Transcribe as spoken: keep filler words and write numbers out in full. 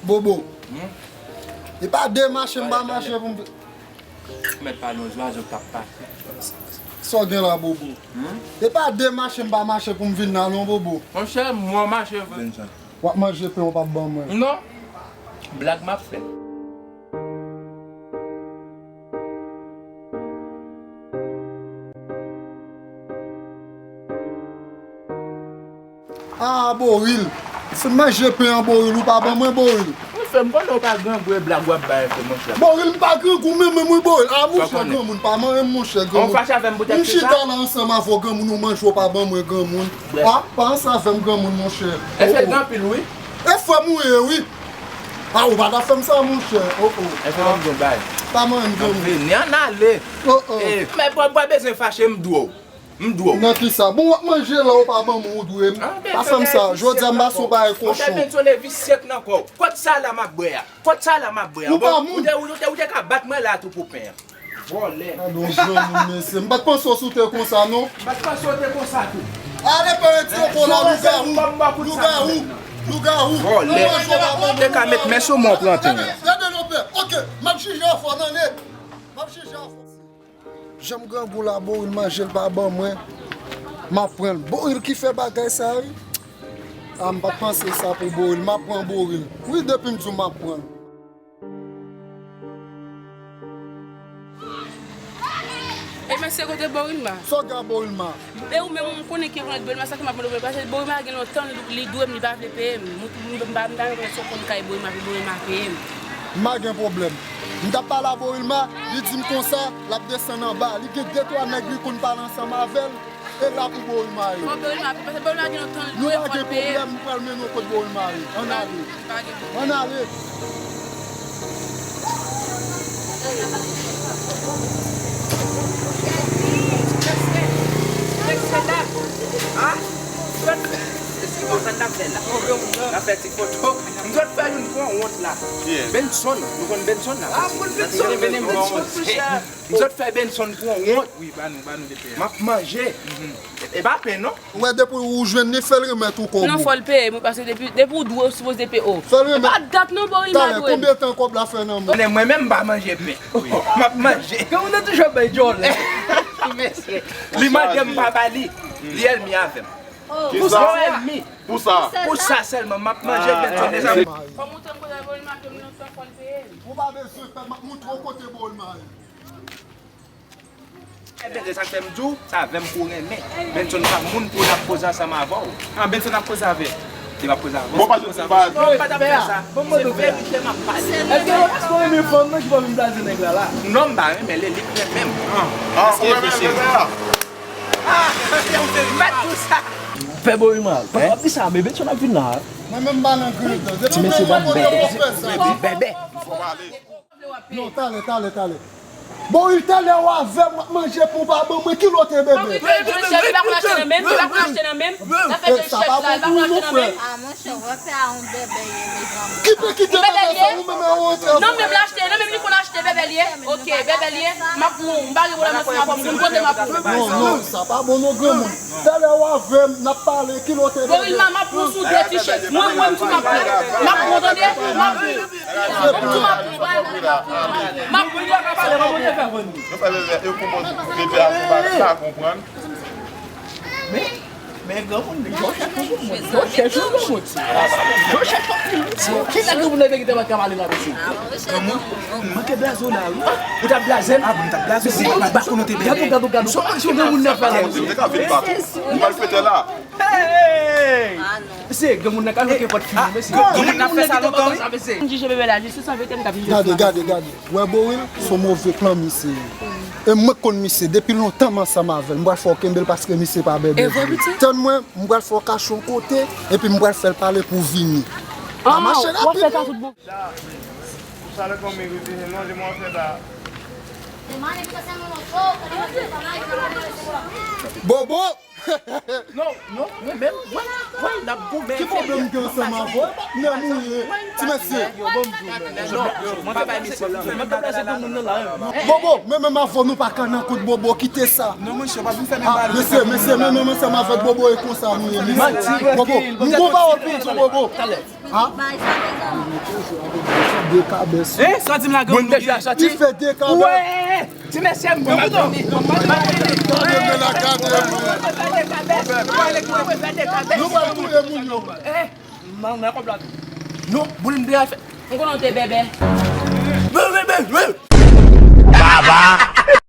Bobo. Hmm? E pa de mache m pa mache pou m. Ou mèt pale yon zwazo k ap pase. Sa w gen la, Bobo? Hmm? E pa de mache m pa mache pou m vin la non, Bobo. Monchè, mwen mache vre. W ap manje pen w p ap ban mwen. Non. Blag m ap fè. Ah, Boril. Se manje pen an, Boril, ou pa ban mwen, Boril. Monchè, m konnen w pa grangou, e blag w ap bay, monchè. Boril, m pa grangou menm, menm, wi, Boril. Ah, monchè, granmoun, pa manyen m, monchè, granmoun. Ou fache avè m poutèt sa? M chita la ansanm avè w, granmoun, ou manje, w pa ban mwen, granmoun. Ah, pa ansanm avè m, granmoun, monchè. E fè l gen anpil, wi. E frè m ou ye, wi. Ah, ou pa ta fè m sa, monchè. Oh, oh. E fè m gen bay. Pa manyen m, granmoun. Vini, ann ale. Oh, oh. Men, pa bezwen fache, m dwe w. M dwe w. Nan kisa? Bon, w ap manje la, ou pa ban mwen, ou dwe m. Pa fè m sa. Jodi a, m pase w bay kochon. Anben, Benson, e visye k nan kò w. Kot sa la m ap bwè a? Kot sa la m ap bwè a? Ou pa moun. Ou te, ou te, ou te ka bat mwen la tou pou pen an. Vòlè. Gade yon granmoun, mesye. M pa t panse w sou te konsa, non. M pa t panse w te konsa tou. Ale, pere ti yon kola, lougawou. Lougawou. Lougawou. Vòlè. Ou te ka met men sou mwen, w pran pen an. Gade, gade, non, pè. Ok, m ap jije w fò, nan le. M ap jije w fò. Jan m grangou la, Boril manje l pa ban mwen. M ap pran l. Boril ki fè bagay sa, wi. Ah, m pa t panse sa pou Boril. M ap pran Boril. Wi, depi m di w m ap pran l. E mesye, kote Boril ma? Sa w gen a Boril ma? E ou menm, ou konnen ki konnen Boril ma, sa k ap mande w, paske Boril ma gen lontan li, li dwe m, li pa vle peye m. M, m, m pa, m pa rekonèt se w konn kay Boril ma, pou Boril ma peye m. M pa gen pwoblèm. M t ap pale a Boril ma, li di m konsa, l ap desann anba. Li gen de twa nèg li konn pale ansanm avè l, e la pou Boril ma ye. Bon, Boril ma, paske Boril ma gen lontan li dwe m, fò l peye m. Nou pa gen pwoblèm, m pral mennen w kot Boril ma ye. Ann ale. Pa gen pwoblèm. Ann ale. Mesye, mesye, dam. Ah, se konsa n ap fè la. N ap fè ti foto. M sot fè youn pou wont la. Benson, nou konn Benson la? Ah, m konn Benson. Benson, monchè. M sot fè Benson pou wont. Wi, ba nou, ba nou de pè a. M ap manje. E pa pen non. Ou wè depi ou jwenn li, fè l remèt ou kòb ou. Non, fò l peye m, paske depi, depi ou dwe, ou sipoze peye. Fè l remèt. E pa dat non, Boril ma dwe m. Talè, konbyen tan kòb la fè nan men w? Mwen menm, m pa manje pen. M ap manje. Granmoun nan toujou ap bay djòlè. Mesye. Li mande m pa ba li. Li ènmi avè m. Pou sa. Pou sa. Pou sa sèlman, m ap manje pen, mezanmi. Fò m montre m kote Boril ma, ke m nan fè fò l peye m. Ou pa bezwen pè, m ap montre w kote Boril ma ye. Ebyen, se sa k fè m di w, se avè m pou w renmen. Benson pa moun pou l ap koze ansanm avè w. Ah, Benson ap koze avè l. Li p ap koze avè w. Bon, pa koze avè l. Non, m pa t ap fè sa. Se verite m ap pale. Èske, èske w renmen fanm nan ki pa vin blaze nèg la la? Non, m pa renmen l, e li k renmen m. Ah, ou renmen l, nèg la? Ah, m pa t di w sa. Pè Boril ma, pa di sa, men Benson ap vin la. Mwen menm m pa nan grenn dan. Ti mesye pa bèbè. Bèbè. Non, talè, talè, talè. Boril, talè w avè m, w ap manje pou w pa ban mwen, ki lòt e bèbè? Li pa konn achte nan menm, li pa konn achte nan menm. Sa fè ke chèf la, li pa konn achte nan menm. Ah, monchè, w wè pè a yon bèbè ye, mezanmi. Kite, kite bèbè sa, ou menm e w antre. Non, menm l achte, non, menm li konn achte, bèbè l ye. Ok, bèbè l ye. M ap pran w, m pa gen pwoblèm ansanm avè w, m konn kote m ap pran w. Non, non, sa pa bon non, granmoun. Talè w avè m, n ap pale, ki lòt e bèbè? Boril ma, m ap pran w sou de ti chèz. Mwen, mwen, m tou m ap pran. M ap pran w, tande? M ap pran w. M ap pran w, m ap pran w. M ap pran w. Nou fè bèbè, e kòman bèbè a konn pa sa konprann. Men, men granmoun, yo chèche yon granmoun. Yo chèche yon granmoun. Ki lè granmoun nan verite pa ka pale la, mesye? Granmoun, m manke blaze w la, wi. Ou t ap blaze m? Ah, bon, m t ap blaze w. Mesye, m pa konnen w te bèbè. Gad ou, gad ou, gad ou. Sa w panse yon granmoun nan fè la, mesye? Ou te ka vin pa tou. Ou mal fete la. Hey! Mesye, granmoun nan ka fè kenpòt fini, mesye. Granmoun nan fè sa lontan, wi. M jije bèbè la, jis sou sa, verite m t ap jije. Gade, gade, gade. Wè Boril, se yon move plan misye ye. E mwen k konn misye, depi lontan m ansanm avè l. M pral fè w kenbe l paske misye pa bèbè vre. Tann mwen, m pral fè w kache yon kote, epi m pral fè l pale pou w vini. Pa mache rapid non. Bobo! Non, non, mwen menm, wè, wè, n ap goumen. Ki pwoblèm m gen ansanm avè w? E pa pwoblèm ou ye, ti mesye. Yo, bon, m di w, non, mwen te bay misye, mwen te bay misye granmoun nan la, wi. Bobo, men menm avè w, nou pa ka nan kont Bobo, kite sa. Non, monchè, pa vin fè menm bagay. Mesye, mesye, men menm ansanm avèk Bobo, e konsa nou ye, mesye. Bobo, m gon pawòl pou m di w, Bobo. Talè. Ha? Bay sa, bay sa. Fè de kabès. Eh, sa di m la, granmoun. Moun te jwe a soti. Li fè de kabès. Wè! Ti mesye, m pran kouto. Gade men la, gade men. Nou pral touye moun yo. Eh, man, nan konplo. Non, boulin de a fè. M konnen w te bèbè. Bèbè, bèbè. Baba.